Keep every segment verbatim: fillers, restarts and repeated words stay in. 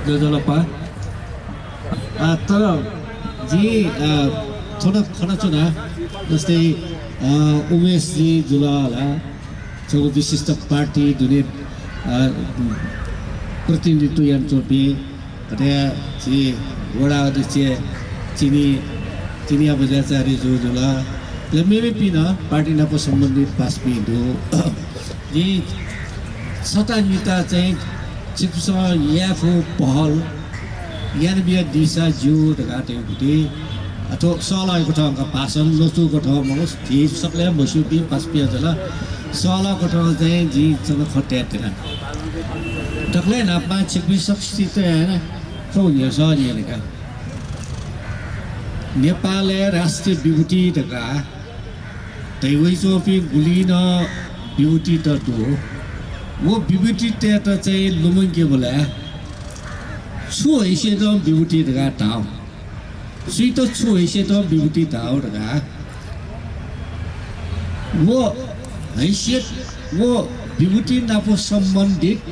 ज्वजलपा। अ, तर जिं, अ, थन खनाच्वना, जस्तै, अ, उमेशजी जुल ला, छगू विशिष्ट पार्टी दुने, अ, प्रतिनिधित्व यानाच्वंपिं, अथे झी वडा अध्यक्ष चिनी, चिनियाँ बज्राचार्य जु जुल, अले मेमेपिं नं पार्टी नाप सम्बन्धित पासापिं दु। जिं छता निता चाहिँ छिकपिन्सं याये फु पहल याना बियादीसा ज्यू धकाः धयागु दु। अथवा सहलह कथं का भाषण ल्वचु कथं मखु, झी सकलें मस्यूपिं पासापिं जुल। सहलह कथं चाहिँ जिं छकः खँ तये त्यना। दकलय् न्हापां छिकपिं सकसित याना छगू न्ह्यसः न्यने का। नेपालय् राष्ट्रिय विभूति धकाः धयावइच्वंपिं गुलि नं विभूतित दु। व विभूतितय्त चाहिँ लुमंकेबलय् छु हैसियतं विभूति धकाः धाउ, सुइत छु हैसियतं विभूति धाउ धकाः व हैसियत, व विभूति नाप सम्बन्धित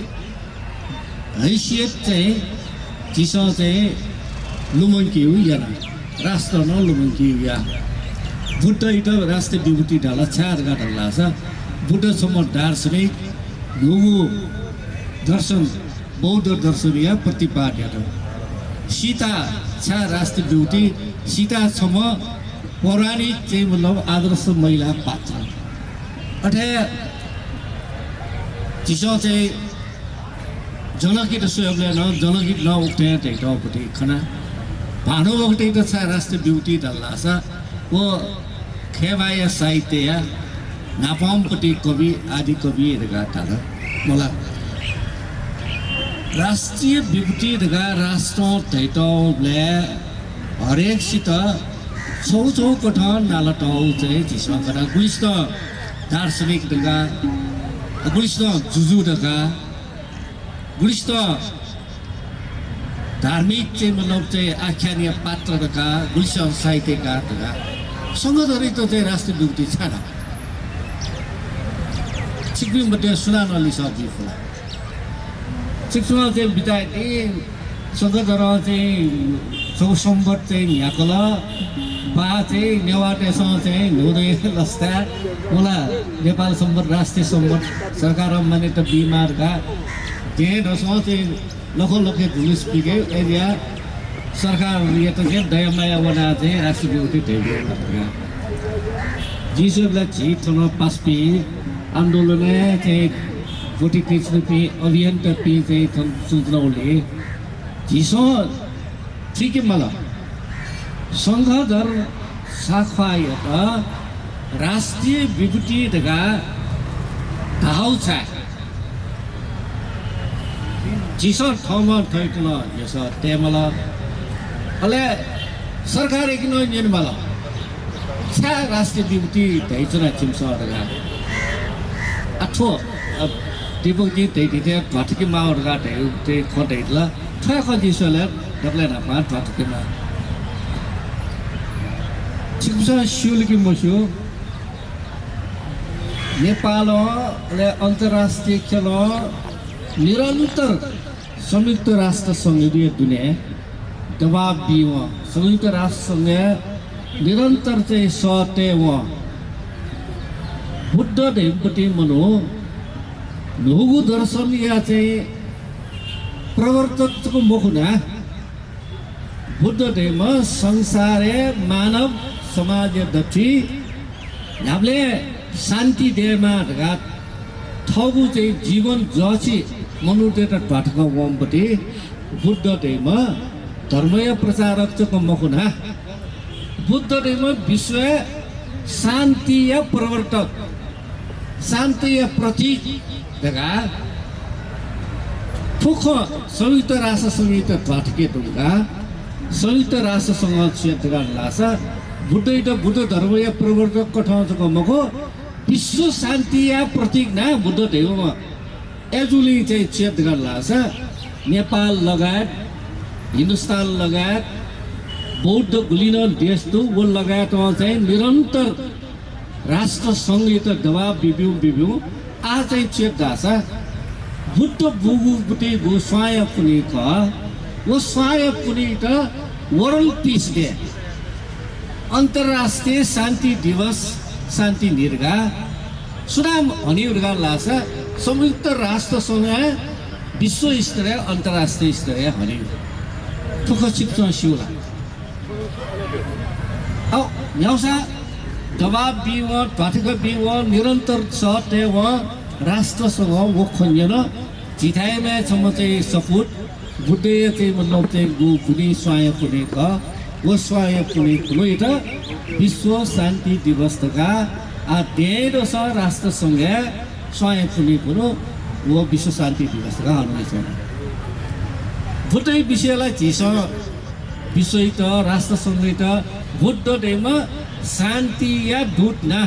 हैसियत चाहिँ झीसं चाहिँ लुमंकेगु याना, राष्ट्रं नं लुमंकेगु या। बुद्धइत राष्ट्रिय विभूति धाल, छाय् धकाः धाल धाःसा बुद्ध छम्ह दार्शनिक, न्हूगु दर्शन, बौद्ध दर्शनया प्रतिपाद यात। सीता छाय् राष्ट्रिय विभूति, सीता छम्ह पौराणिक चाहिँ मतलब आदर्श महिला पात्र। अथे झीसं चाहिँ जनकइत स्वयेबलय् नं जनकइत नं उकथं धयातःगु खना। भानुभक्तइत छाय् राष्ट्रिय विभूति धाल धाःसा व खेमाया साहित्यया न्हापांपति कवि, आदि कवि धकाः धाल। मला राष्ट्रिय विभूति धकाः राष्ट्रं धयातःबलय् हरेकसित छगू छगू कथं नालातःगु चाहिँ झीसं खना। गुलिसितं दार्शनिक धकाः, गुलिसितं जुजु धकाः, गुलिसितं धार्मिक चाहिँ मतलब चाहिँ आख्यानया पात्र धकाः, गुलिसितं साहित्यकार धकाः। शंखधरइत चाहिँ राष्ट्रिय विभूति छाय् धाल? छिकपिं मध्ये सुनानं लिसः बी फु ला? छिकपिन्सं चाहिँ बिचाः यानादी, शंखधरं चाहिँ छगू संवत् चाहिँ न्ह्याकल, वा चाहिँ नेवाःतय्सं चाहिँ न्हूदँया लसताय्, मला नेपाल संवत्, राष्ट्रिय संवत् सरकारं मान्यता बीमाः धकाः दँय्‌दसं चाहिँ लख लख जुलुस पिके, अय्‌जुयाः सरकारयात चाहिँ दया माया वनाः चाहिँ राष्ट्रिय विभूति धयागु खः। जिं स्वयेबलय् झी थन पासापिं आन्दोलनय् चाहिँ ब्वति तयाच्वंपिं अभियन्तापिं चाहिँ थन च्वनावली। झीसं थुइके माल, शंखधर साख्वाःयात राष्ट्रिय विभूति धकाः धाःगु छाय्? झीसं थःम्हं थःत नं न्ह्यसः तये माल। अले सरकारयाके नं न्यने माल, छाय् राष्ट्रिय विभूति धयाच्वना छिमिसं धकाः। आ, थ्व, अ, दीपकजीं धयादी थें ध्वाथुके माःगु धकाः धयागु थें खँ धयादी ला? थ्व हे खँ जिं स्वयेबलय् दकलय् न्हापां ध्वाथुके माः। छिकपिन्सं स्यू ला कि मस्यू, नेपालं अले अन्तर्राष्ट्रिय ख्यलं निरन्तर संयुक्त राष्ट्र संघया दुने दबाब बीवं, संयुक्त राष्ट्र संघय् निरन्तर चाहिँ सः तयेवं बुद्ध धइम्ह मनू न्हूगु दर्शनया चाहिँ प्रवर्तक जक मखुना, बुद्ध धइम्ह संसारय् मानव समाजया दथुइ न्ह्याबलें शान्ति दयेमाः धकाः थःगु चाहिँ जीवन जःछि मनूतय्त ध्वाथुका वंपति बुद्ध धइम्ह धर्मया प्रचारक जक मखुना, बुद्ध धइम्ह विश्वय् शान्तिया प्रवर्तक, शान्तिया प्रतीक धकाः थुख संयुक्त राष्ट्र संघयात ध्वाथुके धुंकाः संयुक्त राष्ट्र संघं छु यात धकाः धाःसा बुद्धयात बुद्ध धर्मया प्रवर्तक कथं जक मखु, विश्व शान्तिया प्रतीक नं बुद्ध धइम्ह। अय्‌जूगुलिं चाहिँ छु यात धकाः धाःसा नेपाल लगायत, हिन्दुस्तान लगायत बौद्ध गुलि नं देश दु, व लगायतं चाहिँ निरन्तर राष्ट्र संघयात दबाब बिब्यूं बिब्यूं आः चाहिँ छु यात धाःसा बुद्ध बूगु बुतय् गु स्वांया पुन्हि खः। व स्वांया पुन्हित World Peace Day, अन्तर्राष्ट्रिय शान्ति दिवस, शान्ति न्हि धकाः सुनां हनीगु धकाः धाःसा संयुक्त राष्ट्र संघं विश्व स्तरय्, अन्तर्राष्ट्रिय स्तरय् हनीगु। थ्व खँ छिकपिन्सं स्यू ला? अ, न्ह्यागुसां दबाब बीवं, ध्वाथुइका बीवं, निरन्तर सह तयेवं राष्ट्र संघं व खँ न्यन। झीथाय् हे छम्ह चाहिँ सपूत बुद्धया चाहिँ मतलब चाहिँ गु पुन्हि स्वांया पुन्हि खः। व स्वांया पुन्हि खुन्हुयात विश्व शान्ति दिवस धकाः आः दँय्‌दसं राष्ट्र संघय् स्वांया पुन्हि खुन्हु व विश्व शान्ति दिवस धकाः हनाच्वन। बुद्धया विषय ला झीसं विश्वयात, राष्ट्र संघयात बुद्ध धाइम्ह शान्तिया दूत ना,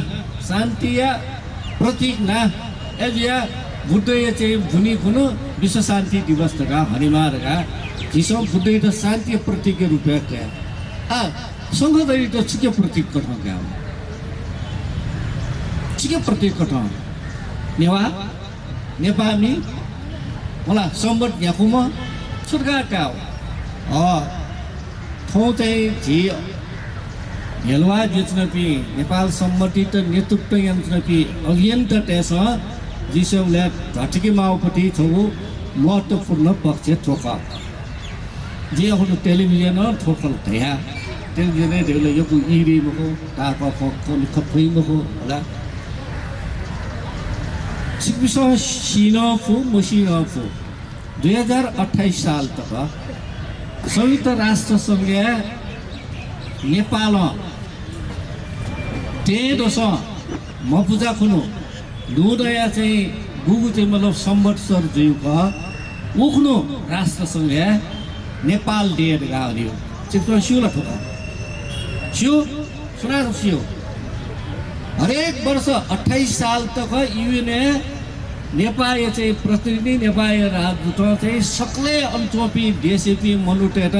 शान्तिया प्रतीक ना। अय्‌जुया बुद्धया चाहिँ पुन्हि खुन्हु विश्व शान्ति दिवस धकाः हनेमाः धकाः झीसं बुद्धयात शान्तिया प्रतीकया रूपय् कया। आः संघधरयात छुकिया प्रतीक कथं कया? छुकिया प्रतीक कथं? नेवाः, नेपाःमि, मला संवत् न्ह्याकुम्ह, छु धकाः काः? अ, थौं चाहिँ झी हेलवाः जुयाच्वनापिं, नेपाल संवत्‌यात नेतृत्व यानाच्वनापिं अभियन्तातय्‌सं झीसं उलय् ध्वाथुइके माःगु पति छगू महत्त्वपूर्ण पक्ष थ्व खः। जिं अखुन्हु टेलिभिजनं थ्व खँ धया। टेलिभिजनय् धइगु ला यक्व ई दइ मखु, ताःपाः खँ, खँ, खँ फइ मखु होला। छिकपिन्सं सी नं फु, मसी नं फु। दुई हजार अट्ठाइस साल तक संयुक्त राष्ट्र संघय् नेपालं दँय्‌दसं म्हपुजा खुन्हु न्हूदँया चाहिँ गुगु चाहिँ मतलब संवत्सर जुइगु खः, उखुन्हु राष्ट्र संघय् नेपाल डे धकाः हनीगु। छिकपिन्सं स्यू ला थ्व खँ? स्यू? सुनां स्यू? हरेक वर्ष अट्ठाइस साल तक युएनय् नेपाःया चाहिँ प्रतिनिधि, नेपाःया राजदूतं चाहिँ सकलें अन च्वंपिं देशयापिं मनूतय्‌त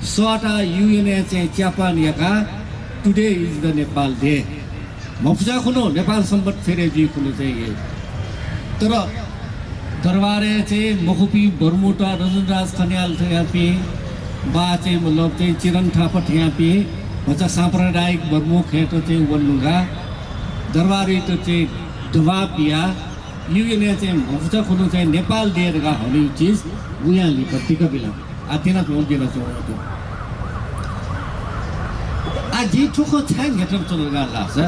सःताः युएनय् चाहिँ च्यापान याकाः Today is the Nepal Day। म्हपुजा खुन्हु नेपाल संवत् फेरय् जुइगु खुन्हु चाहिँ हे। तर दरबारय् चाहिँ मखुपिं बर्मुत, रजनीराज खनियाल थेंपिं, वा चाहिँ मतलब चाहिँ चिरन थापा थेंपिं भचा साम्प्रदायिक बर्मु खँय्‌त चाहिँ वने धुंकाः दरबारयात चाहिँ दबाब बियाः युएनय् चाहिँ म्हपुजा खुन्हु चाहिँ नेपाल डे धकाः हनीगु चिज वयां लिपा तिका बिल। आः तिनाच्वंगु, तिनाच्वंगु। आः जिं थ्व खँ छाय् न्ह्यथनाच्वना धकाः धाःसा,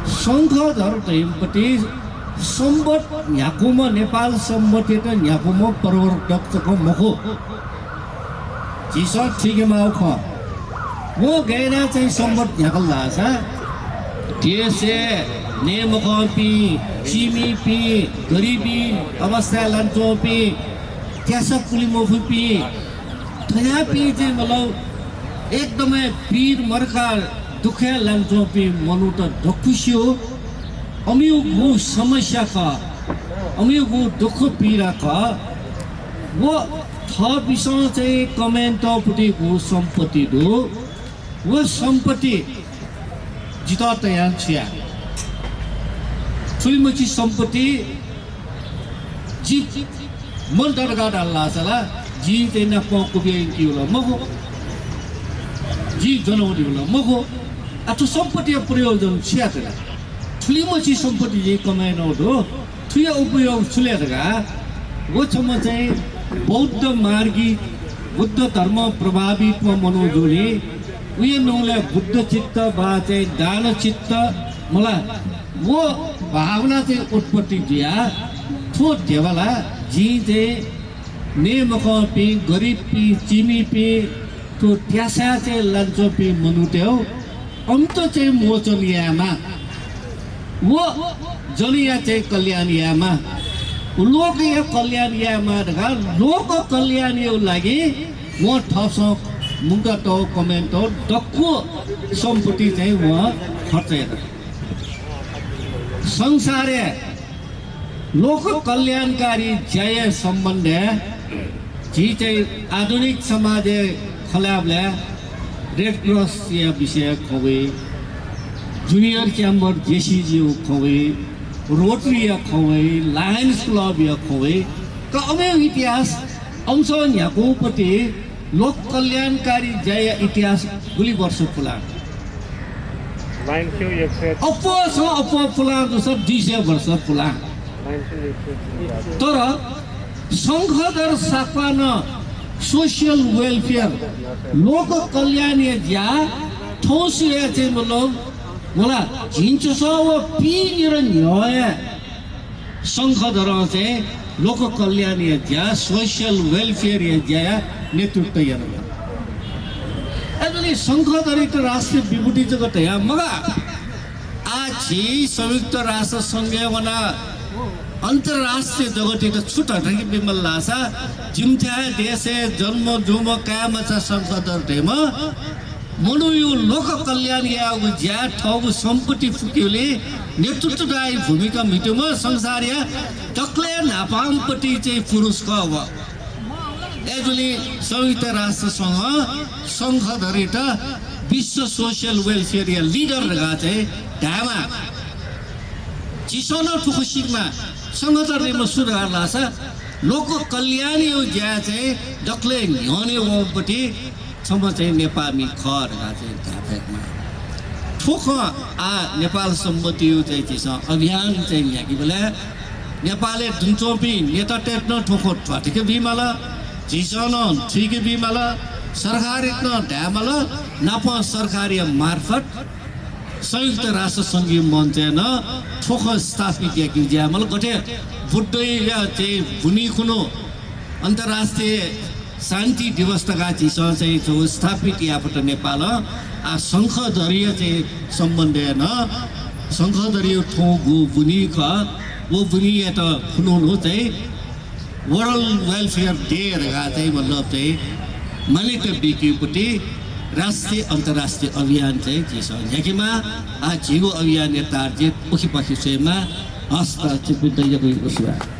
शंखधर धइम्ह पति संवत् न्ह्याकुम्ह, नेपाल संवत्‌यात न्ह्याकुम्ह प्रवर्तक जक मखु। झीसं थुइके माःगु खँ। वं गय् यानाः चाहिँ संवत् न्ह्याकल धाःसा देशय् नये मखंपिं, चिमिपिं, गरिबी अवस्थाय् लानाच्वंपिं, त्यासा पुले मफुपिं, थज्याःपिं चाहिँ मतलब एकदमै पीर मदुकाः दुःखय् लानाच्वंपिं मनूत दक्वसियो अमिगु समस्या खः, अमिगु दुःख पीडा खः। व थःपिन्सं चाहिँ कमय् तःगु सम्पत्ति दु। व सम्पत्ति जितः तयाः छु याये? थुलिमछि सम्पत्ति जि मन्त धकाः धाल धाःसा ला, जिं चाहिँ नापं क्वबिया निंतिं ला मखु, जिं ज्वनागु निंतिं ला मखु। आः थ्व सम्पत्तिया प्रयोजन छु यात ला? थुलिमछि सम्पत्ति जिं कमय् यानागु दु, थुया उपयोग छु ले धकाः व छम्ह चाहिँ बौद्ध मार्गी, बुद्ध धर्म प्रभावित मनू जूगुलिं उया नुगलय् बुद्ध चित्त वा चाहिँ दान चित्त मला व भावना चाहिँ उत्पत्ति जुयाः थ्व ध्यबा ला जिं चाहिँ नये मखंपिं, गरिबपिं, चिमिपिं, थ्व त्यासाय् चाहिँ लानाच्वंपिं मनूतय् अमित चाहिँ मोचन यायेमाः। व जनया चाहिँ कल्याण यायेमाः, लोकया कल्याण यायेमाः धकाः लोक कल्याणया लागि वं थःसं मुंकातःगु कमय् तःगु दक्व सम्पत्ति चाहिँ वं खर्च यात। संसारय् लोक कल्याणकारी ज्याया सम्बन्धय् झी चाहिँ आधुनिक समाजय् खँ ल्हायेबलय् रेड क्रसया विषयय् खँ वइ, जुनियर च्याम्बर जेसीजुया खँ वइ, रोटरीया खँ वइ, लायन्स क्लबया खँ वइ, का अमेउ इतिहास अंश न्ह्याकूपति लोक कल्याणकारी ज्याया इतिहास गुलि वर्ष पुलां? लाइन क्यू एक सय। अप्वःसं अप्वः पुलां दुसा दुई सय वर्ष पुलां। लाइन क्यू एक सय। तर शंखधर साख्वानं सोसियल वेलफेयर, लोक कल्याणया ज्या थौं सुया चाहिँ मतलब मला झिंछसः व पीनिर न्ह्यः हे शंखधरं चाहिँ लोक कल्याणया ज्या, सोसियल वेलफेयरया ज्याया नेतृत्व यानाः। अय्‌जूगुलिं शंखधरयात राष्ट्रिय विभूति जक धयाः मगाः। आः झी संयुक्त राष्ट्र संघय् वनाः अन्तर्राष्ट्रिय जगतयात छु धकाः बिमल धाःसा, जिमिथाय् देशय् जन्म जूम्ह काय्‌मचा शंखधर धइम्ह मनूया लोक कल्याण यायेगु ज्या, थःगु सम्पत्ति फुकेगुली नेतृत्वदायी भूमिका म्हितूम्ह संसारया दकलय् न्हापांपति चाहिँ पुरुष खः व। अय्‌जूगुलिं संयुक्त राष्ट्र संघं शंखधरयात विश्व सोसियल वेलफेयरया लिडर धकाः चाहिँ धायेमाः। झीसं नं थुकथं सिकेमाः। शंखधर धइम्ह सु धकाः धाःसा लोक कल्याणया ज्या चाहिँ दकलय् न्ह्यःने वंपति छम्ह चाहिँ नेपाःमि खः धकाः चाहिँ धाये फयेमाः। थ्व खँ आः नेपाल संवत्‌या चाहिँ झीसं अभियान चाहिँ न्ह्याकेबलय् नेपालय् दुने च्वंपिं नेतातय्‌त नं थ्व खँ ध्वाथुइके बीमाल, झीसं नं थुइके बीमाल, सरकारयात नं धायेमाल, नापं सरकारया मार्फत संयुक्त राष्ट्र संघीय मञ्चय् नं थ्व खँ स्थापित याकेगु ज्या यायेमाल। गथे बुद्धया चाहिँ बुनी खुन्हु अन्तर्राष्ट्रिय शान्ति दिवस धकाः झीसं चाहिँ थ्व स्थापित यायेफत नेपालं, आः शंखधरया चाहिँ सम्बन्धय् नं शंखधरया थौंगु बुनी खः, व बुनीयात खुन्हु चाहिँ World Welfare Day धकाः चाहिँ मतलब चाहिँ मान्यता बीकेगुपति राष्ट्रिय अन्तर्राष्ट्रिय अभियान चाहिँ झीसं न्ह्याकेमाः। आः झीगु अभियानया target उखेपाखे स्वयेमाः। हस्त, छिकपिन्त यक्व यक्व सुभाय्।